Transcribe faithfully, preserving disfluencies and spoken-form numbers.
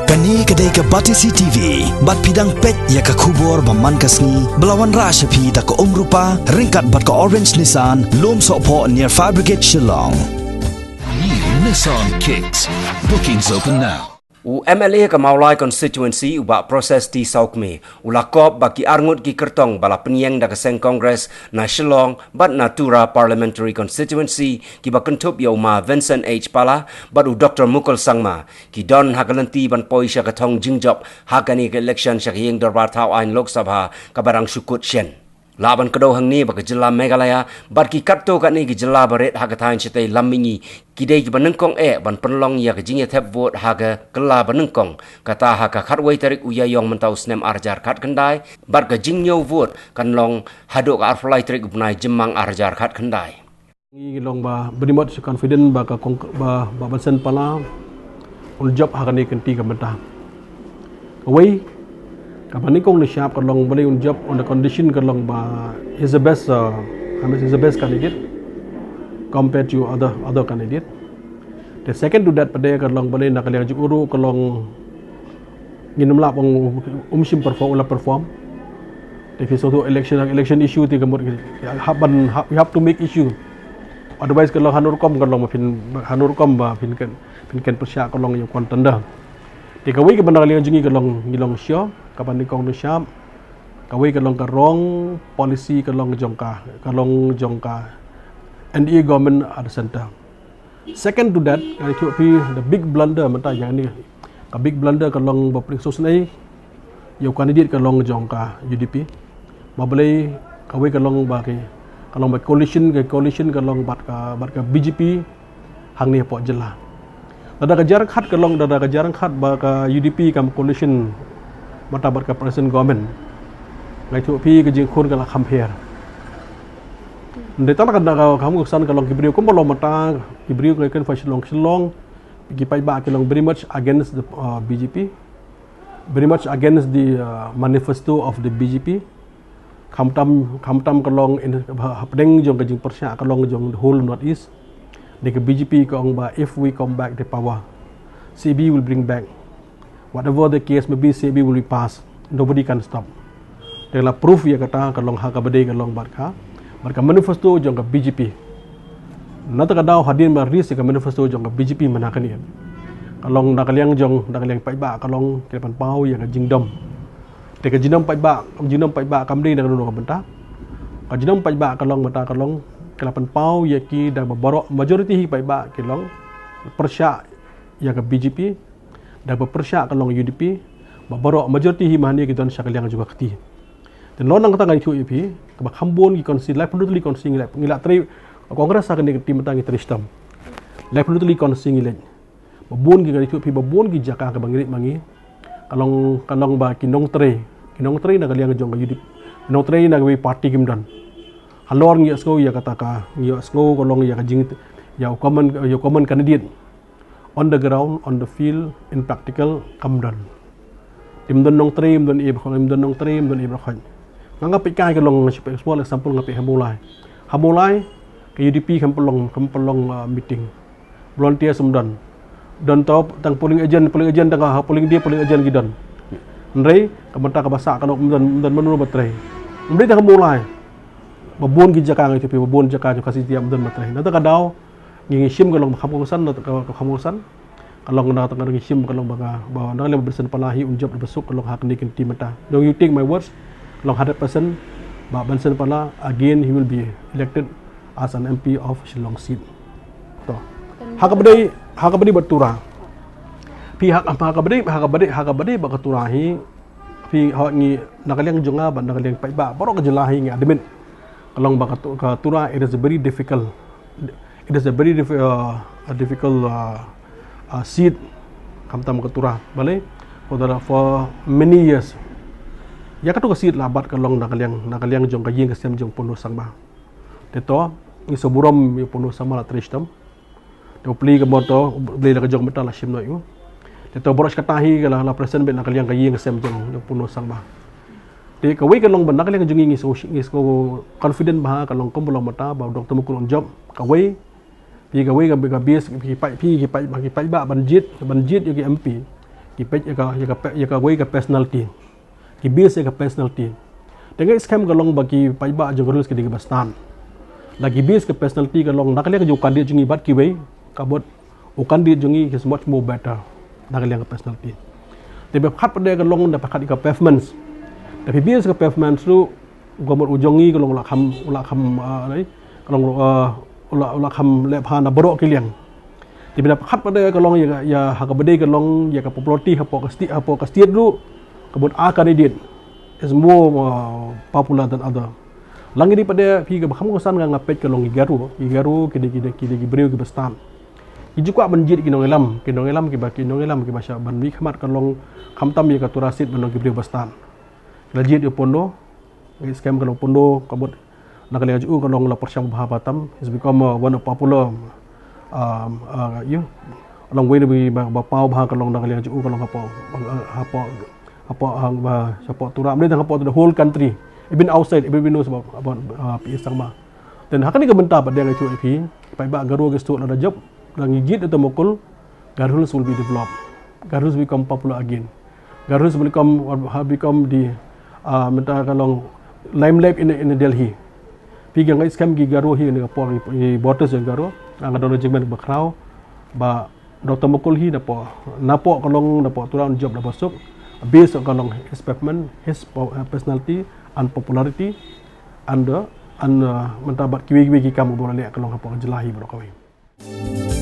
Kane ka dei ka Batesi T V, bad phi dang peit ïa ka khubor ba man ka sngi, ba la wanrah sha phi da ka Umrupa, ryngkat bad ka Orange Nissan, Lumsohphoh near Fire Brigade Shillong. New Nissan Kicks. Bookings open now. U M L A ka Mawlai Constituency, u Bah Proses T Sawkmie, u la kop ba ki arngut ki kyrtong ba la pynïeng da ka seng Congress na Shillong bad na Tura Parliamentary Constituency, kiba kynthup ïa u Ma Vincent H Pala bad u Doktor Mukul Sangma, ki don ha ka lynti ban poi sha ka thong jingjop ha kane ka election sha ka ïing dorbar thaw aiñ Lok Sabha kaba dang shu kut shen. Lah ban kdew hangne ba ka jylla Meghalaya bad ki katto katne ki jylla barit ha ka thaiñ shatei lam mihngi ki dei kiba nyngkong eh ban pynlong ïa ka jingïathep vote ha ka kylla ba nyngkong, kata ha ka khatwei tarik u Ïaïong mynta u snem ar hajar khatkhyndai, bad ka jingñiew vote kan long haduh ka arphew lai tarik u bnai Jymmang ar hajar khatkhyndai. Ngi long ba very much confident ba ka kong, ba, ba Bah Vincent Pala un jop ha kane ka lynti ka mynta. Kawei, kaba nyngkong nyngshap ka long balei un jop on the condition ka long ba he's the best, uh, I mean, he's the best candidate compared to other, other candidate. The second to that pat de ka long balei na ka liang jong u ruh ka long ngin ym lah ban ong um shym perform, u la perform. Te phi shu election, election issue te ka mut hap ban, hap, we have to make issue. Otherwise ka long hano rukom ka long ba phin, hano rukom ba phin kren, phin kren pyrshah ka long ïa u contender. Te kawei kaba na ka liang jong ngi ka long, ngi long sure, kaba nyngkong nyngshap. Kawei ka long ka wrong policy ka long jong ka, ka long jong ka N D A government at the center. Second to that, nga ïathuh phi the big blunder mynta ïa kane. Ka big blunder ka long ba pyrshah sngewsih ïa u candidate ka long jong ka U D P. Ba balei kawei ka long ba ki, ka long ba coalition, ka coalition ka long bad ka, bad ka B J P hangne hapoh jylla. Lada ka jia ryngkat ka long, lada ka jia ryngkat ba ka U D P kam coalition mynta bad ka present government, nga ïathuh phi ka jingkhun ka la kham pher. Hynrei tang ka, ka kham, ka san ka long ki briew kumba long mynta, ki briew ka kren fa Shillong Shillong, ki paidbah ki long very much against the, uh, B J P, very much against the, uh, manifesto of the B J P. Khamtam, khamtam ka long in ha, hapdeng jong ka jingpyrshah ka long jong the whole North East. Dei ka B J P ka ong ba if we come back the power, C B will bring back. Whatever the case may be, C B will be passed. Nobody can stop. Te la proof ïa kata ka long ha kaba dei ka long bad ka, bad ka manifesto jong ka B J P. Nangta ka daw hadien ba release ïa ka manifesto jong ka B J P mynta kane, ka long na ka liang jong, na ka liang paidbah ka long ki la pynpaw ïa ka jingdom. Te ka jingdom paidbah, jingdom paidbah kam dei na kano kano ka bynta. Ka jingdom paidbah ka long mynta ka long ki la pynpaw ïa ki da ba baroh majority hi paidbah ki long pyrshah ïa ka B J P. Da ba pyrshah ka long U D P, ba baroh majority hi mynta ki don sha ka liang jong ka kti. Te nangta nga ïathuh ïa phi, kaba kham bun ki constituency, laiphew hynriew tylli constituency ngi la, ngi la trei, Congress ha kane ka kti mynta ngi trei shitom. Laiphew hynriew tylli constituency ngi leit. Ba bun ki, nga ïathuh ïa phi, ba bun ki jaka kaba ngi leit ma ngi, ka long, ka long ba ki nongtrei, ki nongtrei na ka liang jong ka U D P, nongtrei na kawei party kim don. Halor ngi ïohsngew ïa kata ka, ngi ïohsngew ka long ïa ka jing, ïa u common, ïa u common candidate. On the ground, on the field, in practical, kam don. Ym don nongtrei, ym don ei baroh, ym don nongtrei, ym don ei baroh. Nga, nga peit kai ka long, nga shu peit small example, nga peit ha Mawlai. Ha Mawlai, ka U D P kam pynlong, kam pynlong, uh, meeting. Volunteers ym don. Don tang polling agent, polling agent tang ha polling day, polling agent ki don. Hynrei ka bynta kaba sah ka long ym don, ym don mano ba trei. Ym dei tang ha Mawlai. Ba bun ki jaka nga ïathuh ïa phi, ba bun jaka jong ka Khasi Jaintia ym don ba trei. Nangta ka daw, ngi, ngi shim ka long ba kham kongsan, nangta ka, ka kham kongsan. Ka long nangta ka ngi shim ka long ba ka, ba na ka liang Bah Vincent Pala hi un jop da ba suk ka long ha kane ka kti mynta. Don't you take my words, ka long hundred percent, Bah Vincent Pala again he will be elected as an M P of Shillong seat. To. Ha kaba dei, ha kaba dei bad Tura. Phi ha, ha kaba dei, ha kaba dei, ha kaba dei bad ka Tura hi, phi ha ngi na ka liang jong nga bad na ka liang paidbah baroh ka jylla hi ngi admit. Ka long ba ka Tu-, ka Tura, it is a very difficult, it is a very diffi-, uh, a difficult, uh, uh, seat. Khamtam ka Tura, balei? For the, for many years. Ïa kato ka seat la bat ka long na ka liang, na ka liang jong ka ïing ka sem jong Punno Sangma. Te to, ngi sngewburom ïa Punno Sangma la trei shitom. Te u pli ka mot to, u pli la ka jong mynta la shim noh ïa u. Te to baroh shi katta hi ka la, la present beit na ka liang ka ïing ka sem jong, jong Punno Sangma. Te kawei ka long ba na ka liang jong ngi ngi sngew, ngi sngew confident bha ka long kumba long mynta ba u Doktor Mukul un jop. Kawei, phi kawei ka, ka base, phi paid, phi ki paid, ki paidbah ban jied, ban jied ïa ki M P. Ki peit ïa ka, ïa ka, pe- ïa kawei ka personality. Ki base ïa ka personality. Te nga ngeit skhem ka long ba ki paidbah jong Garo Hills ki dei kiba stad. La ki base ka personality ka long na ka liang jong u candidate jong ngi bad kiwei, ka mut u candidate jong ngi is much more better na ka liang ka personality. Te ba khat pat de ka long da ba khat ïa ka performance. Da phi base ka performance ruh, ka mut u jong ngi ka long u la kham, u la kham, ah, nei, ka long, ah, u la, u la kham leh bha na baroh ki liang. Te ba khat pat de ka long ïa, ïa ha kaba dei ka long ïa ka popularity hapoh ka state, hapoh ka state ruh, ka mut a candidate is more, uh, popular than other. La ngi dei pat de, phi, kaba kham kongsan nga, nga peit ka long ki Garo, ki Garo ki dei, ki dei, ki dei ki briew kiba stad. Ki ju kwah ban jied ki nongïalam, ki nongïalam kiba, ki nongïalam kiba shah ban mihkhmat ka long khamtam ïa ka Tura seat ban long ki briew ba stad. La jied ïa u Pondo, nga ngeit skhem ka long u Pondo, ka mut na ka liang jong u ka long la pyrshang bha bha tam. He's become, uh, one of popular, um, uh, you, long wei na ba, ba paw bha ka long na ka liang jong u ka long hapoh, uh, hapoh, hapoh, uh, ba, hapoh Tura, mynta hapoh the whole country, even outside, even we know about, about, uh, P A Sangma. Then ha kane ka bynta pat de nga ïathuh ïa phi, paidbah Garo ki sdang lada jop, lada ngi jied da u Tymmakul, Garo Hills will be developed. Garo Hills become popular again. Garo Hills become, have become the, uh, mynta ka long limelight in, in Delhi. Phi, nga ngeit skhem ki Garo hi, ne ka por ki, ki voters jong Garo, nga don jingmut ba khraw ba Doctor Mukul hi napoh, napoh ka long, napoh Tura un jop da ba suk, based ka long his performance, his po-, uh, personality and popularity, and, uh, and, uh, mynta bad kiwei kiwei ki kam ba u la leh ka long hapoh ka jylla hi baroh kawei.